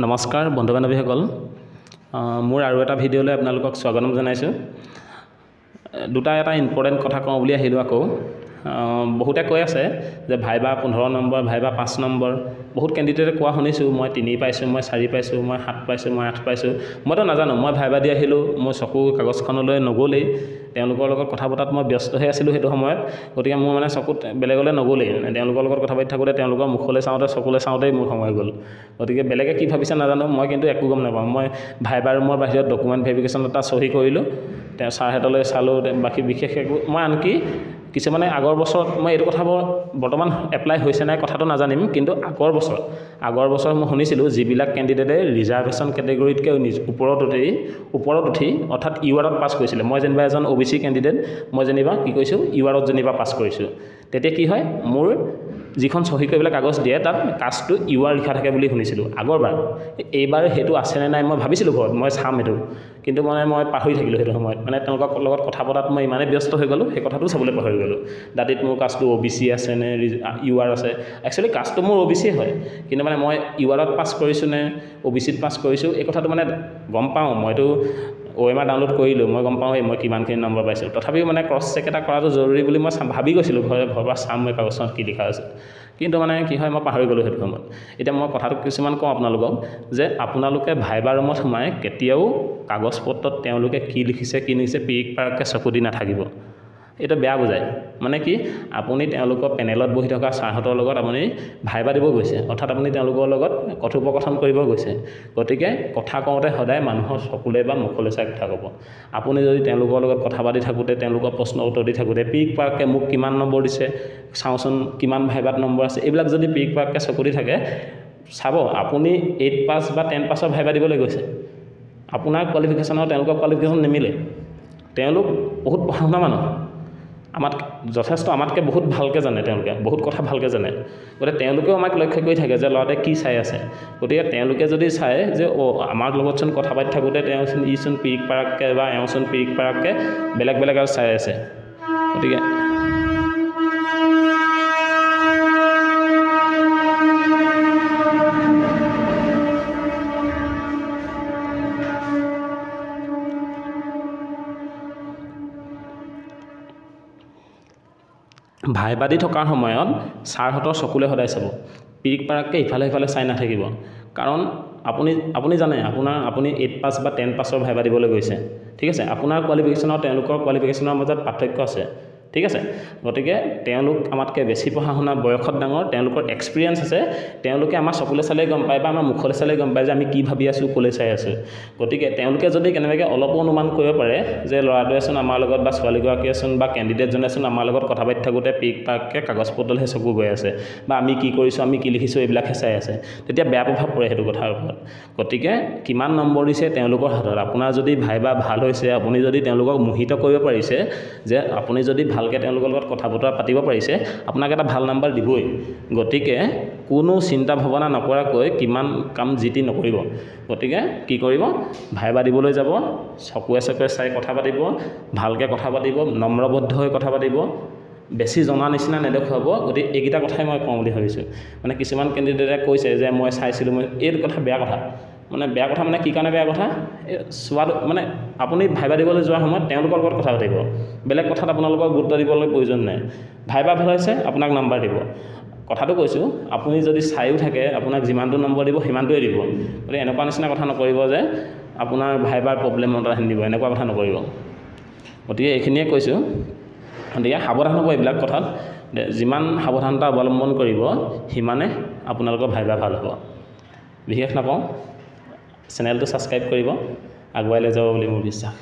নমস্কাৰ বন্ধু বান্ধৱীসকল, মোৰ আৰু এটা ভিডিঅ'লৈ আপোনালোকক স্বাগতম জনাইছোঁ। দুটা এটা ইম্পৰ্টেণ্ট কথা কওঁ বুলি আহিলোঁ আকৌ। বহুতে কৈ আছে যে ভাইবা 15 নম্বৰ, ভাইবা 5 নম্বৰ। বহুত কেণ্ডিডেটে কোৱা শুনিছোঁ, মই 3 পাইছোঁ, মই 4 পাইছোঁ, মই 7 পাইছোঁ, মই 8 পাইছোঁ। মইতো নাজানো, মই ভাইবা দি আহিলোঁ, মোৰ চকু কাগজখনলৈ নগ'লেই, তেওঁলোকৰ লগত কথা পতাত মই ব্যস্ত হৈ আছিলোঁ সেইটো সময়ত। গতিকে মোৰ মানে চকুত বেলেগলৈ নগ'লেই, মানে তেওঁলোকৰ লগত কথা পাতি থাকোঁতে তেওঁলোকৰ মুখলৈ চাওঁতে চকুলৈ চাওঁতেই মোৰ সময় গ'ল। গতিকে বেলেগে কি ভাবিছে নাজানো, মই কিন্তু একো গম নাপাওঁ। মই ভাইবা ৰুমৰ বাহিৰত ডকুমেণ্ট ভেৰিফিকেশ্যন এটা চহী কৰিলোঁ, তেওঁ ছাৰহঁতলৈ চালোঁ, বাকী বিশেষ একো মই আনকি কিছুমানে আগৰ বছৰত, মই এইটো কথা বৰ্তমান এপ্লাই হৈছে নাই কথাটো নাজানিম, কিন্তু আগৰ বছৰ মই শুনিছিলোঁ যিবিলাক কেণ্ডিডেটে ৰিজাৰ্ভেশ্যন কেটেগৰীতকৈ ওপৰত উঠি অৰ্থাৎ ইউ আৰত পাছ কৰিছিলে, মই যেনিবা এজন অ' বি চি কেণ্ডিডেট, মই যেনিবা কি কৰিছোঁ, ইউ আৰত যেনিবা পাছ কৰিছোঁ, তেতিয়া কি হয়, মোৰ যিখন চহী কৰিবলৈ কাগজ দিয়ে তাত কাষ্টটো ইউ আৰ লিখা থাকে বুলি শুনিছিলোঁ আগৰবাৰ। এইবাৰ সেইটো আছেনে নাই মই ভাবিছিলোঁ ঘৰত মই চাম এইটো, কিন্তু মানে মই পাহৰি থাকিলোঁ সেইটো সময়ত। মানে তেওঁলোকৰ লগত কথা পতাত মই ইমানেই ব্যস্ত হৈ গ'লোঁ, সেই কথাটো চাবলৈ পাহৰি গ'লোঁ। দাঁতিত মোৰ কাষ্টটো অ' বি চি আছে নে ইউ আৰ আছে, একচুৱেলি কাষ্টটো মোৰ অ' বি চি হয়, কিন্তু মানে মই ইউ আৰত পাছ কৰিছোঁ নে অ' বি চিত পাছ কৰিছোঁ এই কথাটো মানে গম পাওঁ। মইতো অ' এম আৰ ডাউনলোড কৰিলোঁ, মই গম পাওঁ এই মই কিমানখিনি নম্বৰ পাইছোঁ, তথাপিও মানে ক্ৰছ চেক এটা কৰাটো জৰুৰী বুলি মই ভাবি গৈছিলোঁ, ঘৰৰ পৰা চাম মই কাগজখনত কি লিখা আছে, কিন্তু মানে কি হয় মই পাহৰি গ'লোঁ সেইটো সময়ত। এতিয়া মই কথাটো কিছুমান কওঁ আপোনালোকক যে আপোনালোকে ভাইবা ৰুমত সোমাই কেতিয়াও কাগজ পত্ৰত তেওঁলোকে কি লিখিছে কি নিলিখিছে পিৰিক পাৰাককৈ চকু দি নাথাকিব, এইটো বেয়া বুজায়। মানে কি, আপুনি তেওঁলোকৰ পেনেলত বহি থকা ছাৰহঁতৰ লগত আপুনি ভাইবা দিব গৈছে, অৰ্থাৎ আপুনি তেওঁলোকৰ লগত কথোপকথন কৰিব গৈছে। গতিকে কথা কওঁতে সদায় মানুহৰ চকুলৈ বা মুখলৈ চাই কথা ক'ব। আপুনি যদি তেওঁলোকৰ লগত কথা পাতি থাকোঁতে, তেওঁলোকৰ প্ৰশ্ন উত্তৰ দি থাকোঁতে পিৰিক পাৰাককৈ মোক কিমান নম্বৰ দিছে চাওঁচোন, কিমান ভাইবাত নম্বৰ আছে, এইবিলাক যদি পিৰিক পাৰাককৈ চকু দি থাকে, চাব আপুনি 8 পাছ বা 10 পাছৰ ভাইবা দিবলৈ গৈছে, আপোনাৰ কোৱালিফিকেশ্যনৰ তেওঁলোকৰ কোৱালিফিকেশ্যন নিমিলে। তেওঁলোক বহুত পঢ়া শুনা মানুহ, যথেষ্ট আমাতকৈ বহুত ভালকৈ জানে, তেওঁলোকে বহুত কথা ভালকৈ জানে। গতিকে তেওঁলোকেও আমাক লক্ষ্য কৰি থাকে যে ল'ৰাটোৱে কি চাই আছে। গতিকে তেওঁলোকে যদি চায় যে অ' আমাৰ লগতচোন কথা পাতি থাকোঁতে তেওঁচোন ইচোন পিৰিক পাৰাককৈ বা এওঁচোন পিৰিক পাৰাককৈ বেলেগ বেলেগ আৰু চাই আছে, গতিকে ভাইবা দি থকাৰ সময়ত ছাৰহঁতৰ চকুলৈ সদায় চাব, পিৰিক পাৰাককৈ ইফালে সিফালে চাই নাথাকিব। কাৰণ আপুনি জানে আপুনি 8 পাছ বা 10 পাছৰ ভাইবা দিবলৈ গৈছে, ঠিক আছে, আপোনাৰ কোৱালিফিকেশ্যনৰ তেওঁলোকৰ কোৱালিফিকেশ্যনৰ মাজত পাৰ্থক্য আছে, ঠিক আছে। গতিকে তেওঁলোক আমাতকৈ বেছি পঢ়া শুনা, বয়সত ডাঙৰ, তেওঁলোকৰ এক্সপিৰিয়েঞ্চ আছে, তেওঁলোকে আমাৰ চকুলৈ চালেই গম পায় বা আমাৰ মুখলৈ চালেই গম পায় যে আমি কি ভাবি আছোঁ, ক'লৈ চাই আছোঁ। গতিকে তেওঁলোকে যদি কেনেবাকৈ অলপো অনুমান কৰিব পাৰে যে ল'ৰাটোৱেচোন আমাৰ লগত বা ছোৱালীগৰাকীয়েচোন বা কেণ্ডিডেটজনেচোন আমাৰ লগত কথা পাতি থাকোঁতে পিক পাককৈ কাগজ পত্ৰলৈহে চকু গৈ আছে বা আমি কি কৰিছোঁ, আমি কি লিখিছোঁ এইবিলাকহে চাই আছে, তেতিয়া বেয়া প্ৰভাৱ পৰে সেইটো কথাৰ ওপৰত। গতিকে কিমান নম্বৰ দিছে তেওঁলোকৰ হাতত, আপোনাৰ যদি ভাইবা ভাল হৈছে, আপুনি যদি তেওঁলোকক মোহিত কৰিব পাৰিছে, যে আপুনি যদি ভালকৈ তেওঁলোকৰ লগত কথা বতৰা পাতিব পাৰিছে, আপোনাক এটা ভাল নাম্বাৰ দিবই। গতিকে কোনো চিন্তা ভাৱনা নকৰাকৈ কিমান কাম যি টি নকৰিব। গতিকে কি কৰিব, ভাইবা দিবলৈ যাব, চকুৱে চকুৱে চাই কথা পাতিব, ভালকৈ কথা পাতিব, নম্ৰবদ্ধ হৈ কথা পাতিব, বেছি জনা নিচিনা নেদেখুৱাব। গতিকে এইকেইটা কথাই মই কওঁ বুলি ভাবিছোঁ। মানে কিছুমান কেণ্ডিডেটে কৈছে যে মই চাইছিলোঁ, মই এইটো কথা বেয়া কথা, মানে বেয়া কথা মানে কি কাৰণে বেয়া কথা, এই চোৱাটো মানে আপুনি ভাইবা দিবলৈ যোৱাৰ সময়ত তেওঁলোকৰ লগত কথা পাতিব, বেলেগ কথাত আপোনালোকৰ গুৰুত্ব দিবলৈ প্ৰয়োজন নাই। ভাইবা ভাল হৈছে, আপোনাক নাম্বাৰ দিব, কথাটো কৈছোঁ, আপুনি যদি চায়ো থাকে আপোনাক যিমানটো নম্বৰ দিব সিমানটোৱে দিব। গতিকে এনেকুৱা নিচিনা কথা নকৰিব যে আপোনাৰ ভাইবাৰ প্ৰব্লেম এটা দিব, এনেকুৱা কথা নকৰিব। গতিকে এইখিনিয়ে কৈছোঁ। গতিকে সাৱধান হ'ব এইবিলাক কথাত, যিমান সাৱধানতা অৱলম্বন কৰিব সিমানে আপোনালোকৰ ভাইবা ভাল হ'ব। বিশেষ নকওঁ, চেনেলটো ছাবস্ক্ৰাইব কৰিব, আগুৱাই লৈ যাব বুলি মোৰ বিশ্বাস।